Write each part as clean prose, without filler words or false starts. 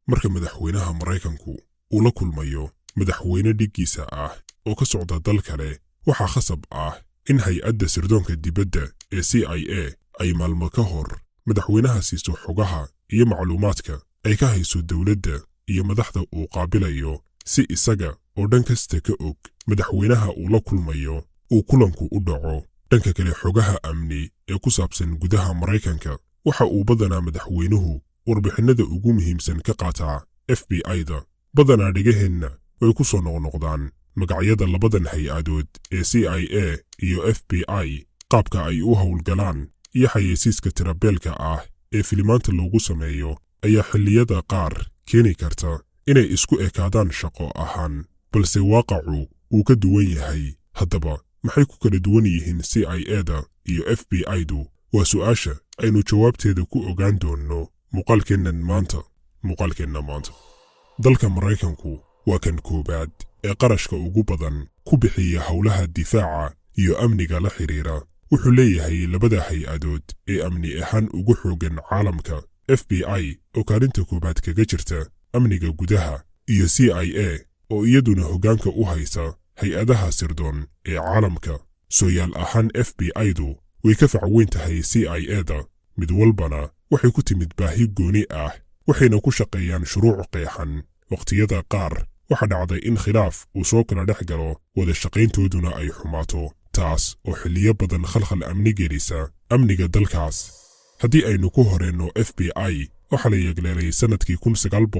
Marka madaxweynaha Maraykanku uu la kulmayo madaxweyne dhiggiisa ah oo ka socda dal kale, waxaa khasab ah in hay-adda sirdoonka dibadda ee CIA ay maalmo ka hor madaxweynaha siiso xogaha iyo macluumaadka ay ka hayso dowladda iyo madaxda uu qaabilayo, si isaga oo dhan kasta ka og madaxweynaha uu la kulmayo uu kulanku u dhaco. Dhanka kale, xogaha amni ee ku saabsan gudaha Maraykanka waxa uu badanaa madaxweynuhu warbixinnada ugu muhiimsan ka qaataa FBI-da. Badanaa dhegaheenna way ku soo noqnoqdaan magacyada labadan hay-adood ee CIA iyo FBI, qaabka ay u howlgalaan iyo xayeysiiska tirabeelka ah ee filimaanta loogu sameeyo ayaa xilliyada qaar keeni karta inay isku ekaadaan shaqo ahaan, balse waaqacu wuu ka duwan yahay. Haddaba maxay ku kala duwan yihiin CIA-da iyo FBI-du? Waa su'aasha aynu jawaabteeda ku ogaan doonno muuqaalkeennan maanta. Muuqaalkeenna maanta, dalka Maraykanku waa kan koowaad ee qarashka ugu badan ku bixiya howlaha difaaca iyo amniga la xidhiira. Wuxuu leeyahay labada hay-adood ee amni ahaan ugu xooggan caalamka, FBI oo kaalinta koowaad kaga jirta amniga gudaha iyo CIA oo iyaduna hoggaanka u haysa hay-adaha sirdoon ee caalamka. Sooyaal ahaan FBI-du way ka fac weyn tahay CIA-da, mid walbana waxay ku timid baahi gooni ah, waxayna ku shaqeeyaan shuruuc qeexan. Wakhtiyada qaar waxaa dhacday in khilaaf uu soo kala dhex galo, wada shaqayntooduna ay xumaato, taas oo xilliyo badan khalkhal amni gelisa amniga dalkaas. Haddii aynu ku horeenno FBI, waxaa la yeegleelay sannadkii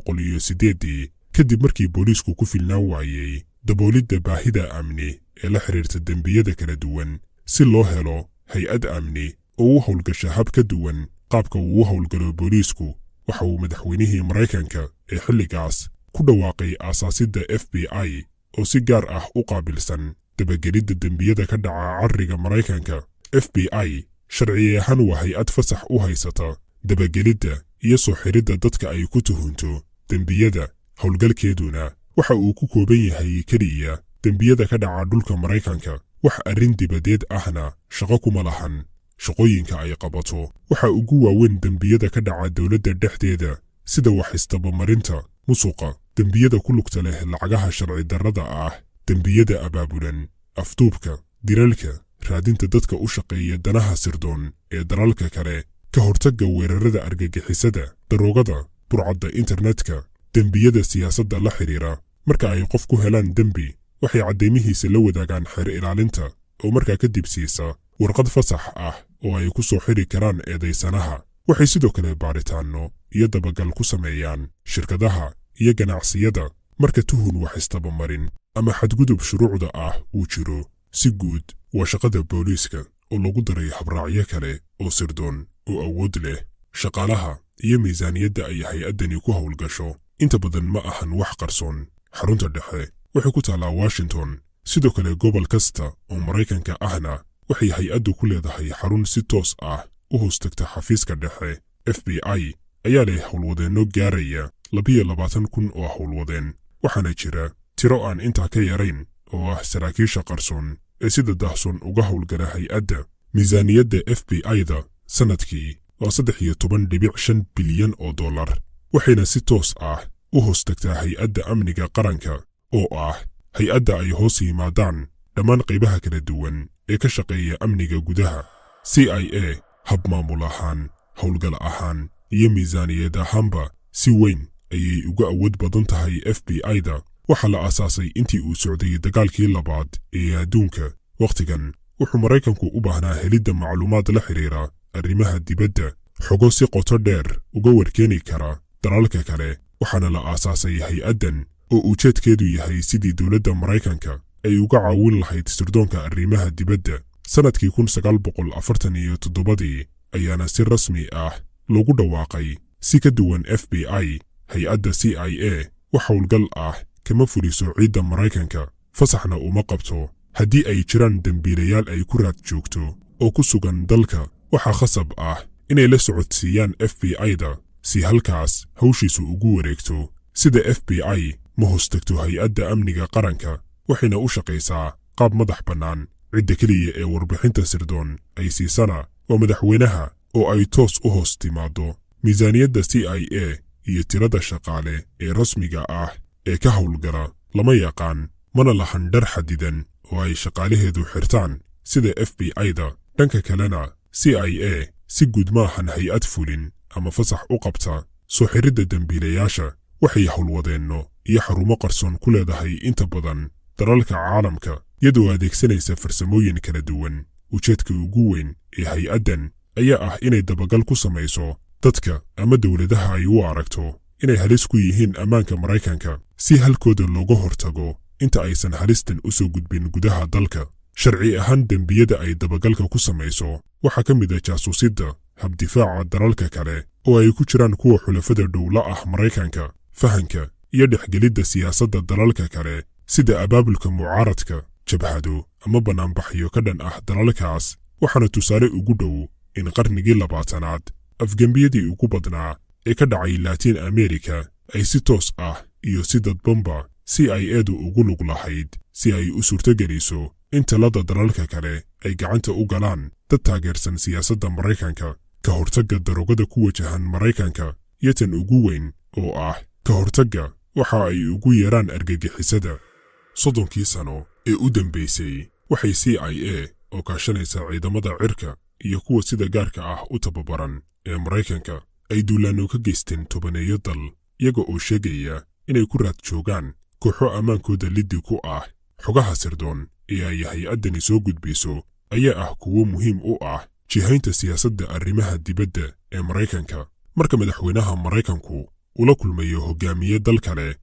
1908-dii, kadib markii booliisku ku filnaan waayey daboolidda baahida amni ee la xidhiirta dembiyada kala duwan, si loo helo hay-ad amni oo u howlgasha hab ka duwan qaabka uu u howlgalo booliisku. Waxa uu madaxweynihii Maraykanka ee xilligaas ku dhawaaqay aasaasidda FBI oo si gaar ah u qaabilsan dabagelidda dembiyada ka dhaca carriga Maraykanka. FBI sharci ahaan waa hay-ad fasax u haysata dabagelidda iyo soo xiridda dadka ay ku tuhunto dembiyada, howlgalkeeduna waxa uu ku kooban yahay keliya dembiyada ka dhaca dhulka Maraykanka, wax arrin dibadeed ahna shaqo kuma lahan. Shaqooyinka ay qabato waxa ugu waaweyn dembiyada ka dhaca dowladda dhexdeeda, sida wax isdabamarinta, musuqa, dembiyada ku lugta leh lacagaha sharci darrada ah, dembiyada abaabulan, afduubka, dilalka, raadinta dadka u shaqeeya danaha sirdoon ee dalalka kale, ka hortagga weerarada argagixisada, daroogada, burcadda internetka, dembiyada siyaasadda la xidhiira. Marka ay qof ku helaan dembi, waxay caddeymihiisa la wadaagaan xeer ilaalinta oo markaa kadib siisa warqad fasax ah oo ay ku soo xidhi karaan eedaysanaha. Waxay sidoo kale baadhitaanno iyo dabagal ku sameeyaan shirkadaha iyo ganacsiyada marka tuhun wax isdabamarin ama xadgudub shuruucda ah uu jiro. Si guud waa shaqada booliiska oo lagu daray habraacyo kale oo sirdoon oo awood leh. Shaqaalaha iyo miisaaniyadda ay hay-addani ku howlgasho inta badan ma ahan wax qarsoon. Xarunta dhexe waxay ku taallaa Washington, sidoo kale gobol kasta oo Maraykanka ahna waxay hay-addu ku leedahay xarun si toos ah u hoostagta xafiiska dhexe. FBI ayaa leh howlwadeenno gaaraya 22,000 oo howlwadeen, waxaana jira tiro aan intaa ka yarayn oo ah saraakiisha qarsoon ee sida daahsoon uga howlgala hay-adda. Miisaaniyadda FBI-da sannadkii waa 13.5 bilyan oo dollar, waxayna si toos ah u hoostagtaa hay-adda amniga qaranka oo ah hay-adda ay hoos yimaadaan dhammaan qaybaha kala duwan ee ka shaqeeya amniga gudaha. CIA hab maamul ahaan, howlgal ahaan iyo miisaaniyad ahaanba si weyn ayay uga awood badan tahay FBI-da. Waxaa la aasaasay intii uu socday dagaalkii labaad ee adduunka. Wakhtigan wuxuu Maraykanku u baahnaa helidda macluumaad la xidhiira arrimaha dibadda, xogo si qoto dheer uga warkeeni kara dalalka kale, waxaana la aasaasay hay-addan oo ujeedkeedu yahay sidii dowladda Maraykanka ay uga caawin lahayd sirdoonka arrimaha dibadda. Sannadkii 1947-dii ayaana si rasmi ah loogu dhawaaqay. Si ka duwan FBI, hay-adda CIA wax howlgal ah kama fuliso ciidda Maraykanka, fasaxna uma qabto. Haddii ay jiraan dembiilayaal ay ku raad joogto oo ku sugan dalka, waxaa khasab ah inay la socodsiiyaan FBI-da si halkaas hawshiisu ugu wareegto. Sida FBI ma hoostagto hay-adda amniga qaranka, waxayna u shaqaysaa qaab madax bannaan. Cidda keliya ee warbixinta sirdoon ay siisana waa madaxweynaha oo ay toos u hoos timaado. Miisaaniyadda CIA iyo tirada shaqaale ee rasmiga ah ee ka howlgala lama yaqaan, mana lahan dhar xadidan oo ay shaqaalaheedu xirtaan sida FBI-da. Dhanka kalena, CIA si guud maahan hay-ad fulin ama fasax u qabta soo xiridda dembiilayaasha. Waxay howlwadeenno iyo xarumo qarsoon ku leedahay inta badan dalalka caalamka, iyadoo adeegsanaysa farsamooyin kala duwan. Ujeedka ugu weyn ee hay-addan ayaa ah inay dabagal ku samayso dadka ama dowladaha ay u aragto inay halis ku yihiin ammaanka Maraykanka, si halkooda looga hortago inta aysan halistan u soo gudbin gudaha dalka. Sharci ahaan, dembiyada ay dabagalka ku samayso waxaa ka mid ah jaasuusidda, habdifaaca dalalka kale oo ay ku jiraan kuwa xulafada dhowla ah Maraykanka, fahanka iyo dhexgelidda siyaasadda dalalka kale, sida abaabulka mucaaradka, jabhado ama bannaanbaxyo ka dhan ah dalalkaas. Waxaana tusaale ugu dhow in qarnigii 20aad afgembiyadii ugu badnaa ee ka dhacay Laatiin Amerika ay si toos ah iyo si dadbanba CIA-du ugu lug lahayd, si ay u suurtogeliso in talada dalalka kale ay gacanta u galaan dad taageersan siyaasadda Maraykanka. Ka hortagga darogada ku wajahan Maraykanka iyo tan ugu weyn oo ah ka hortagga waxa ay ugu yeeraan argagixisada. 30kii sano ee u dambaysay, waxay CIA oo kaashanaysa ciidamada cirka iyo kuwa sida gaarka ah u tababaran ee Maraykanka ay duulaanno ka geysteen tobaneeyo dal, iyaga oo sheegaya inay ku raad joogaan kooxo ammaankooda liddi ku ah. Xogaha sirdoon ee ay hay-addani soo gudbiso ayaa ah kuwo muhiim u ah jihaynta siyaasadda arrimaha dibadda ee Maraykanka. Marka madaxweynaha Maraykanku ula kulmayo hogaamiye dal kale